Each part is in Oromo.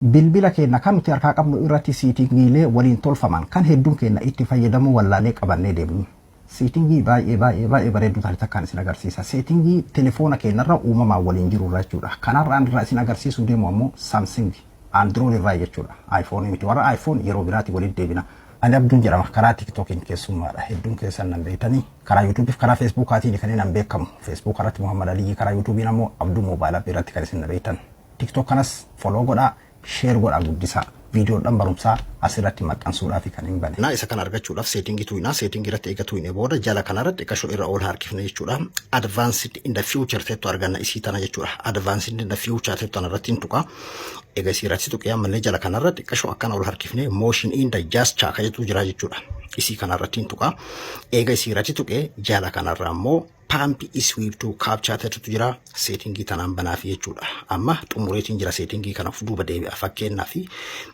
Bilbila keenya kan nuti harkaa qabnu irratti settingiilee waliin tolfaman kan hedduun keenya itti fayyadamuu wallaalee qabannee deemnu. Settingii baay'ee baay'ee baay'ee bareedduu taate takkaan isin agarsiisa. Settingii telefoona keenyarra uumamaan waliin jiru irra jechuudha. Kanarraan irraa isin agarsiisuu deemu ammoo Samsung Android irraa jechuudha. iPhone miti. Warra iPhone yeroo biraati walitti deebina. Ani Abduun jedhama. Karaa TikTokiin keessummaadha. Hedduun keessan nan beektanii. Karaa YouTubeif karaa Facebookaatiin kan inni beekamu. Facebook irratti Muhammad Aliyyi, karaa YouTubeiin ammoo Abduu Mobile App irratti kan isin na beektan. TikTok kanas follow godhaa, share godhaa, guddisaa. Viidiyoodhaan barumsaa asirratti maxxansuudhaaf kan hin bane. Na isa kana argachuudhaaf settingii tuqnaa. Settingii irratti eega tuqne booda jala kanarratti xiqqashoo irra ol harkifne jechuudha. Advanced and feature tettu arganna, isii tana jechuudha. Advanced and feature tettu tana irratti hin tuqa. Egaa isii irratti tuqee ammallee jala kanarra xiqqashoo akkana ol harkifne motion and gesture ka jettu jira jechuudha. Isii kanarratti hin tuqa. Eega isii irratti tuqee jala kanarra ammoo palm swipe to capture tettu jira. Settingii tanaan banaafi jechuudha. Amma xumureetiin jira settingii kanaaf duuba deebi'a. Fakkeenyaaf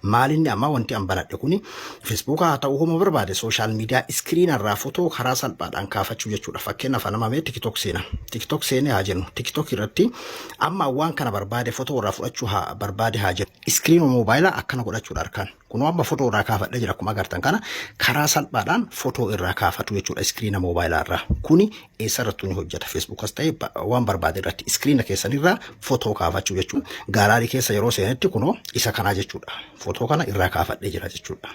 maalinni amma wanti an banadhe kuni Facebook haa ta'u, homa barbaade social media screenarraa fotoo karaa salphaadhaan kaafachuu jechuudha. Fakkeenyaaf nama mee TikTok seena. TikTok seenee haa jennu. TikTok irratti amma waan kana barbaade fotoo irraa fudhachuu haa barbaade haa jennu. Screen moobaayilaa akkana godhachuudha harkaan. Kunoo amma fotoo irraa kaafadhee jira. Akkuma agartan kana karaa salphaadhaan fotoo irraa kaafatu jechuudha screena moobaayilaa irraa. Kuni eessarrattuu ni hojjeta. Facebookas ta'e waan barbaade irratti screena keessanirraa fotoo kaafachuu jechuudha. Gallery keessa yeroo seenetti kunoo isa kanaa jechuudha. Fotoo kana irraa kaafadhee jira jechuudha.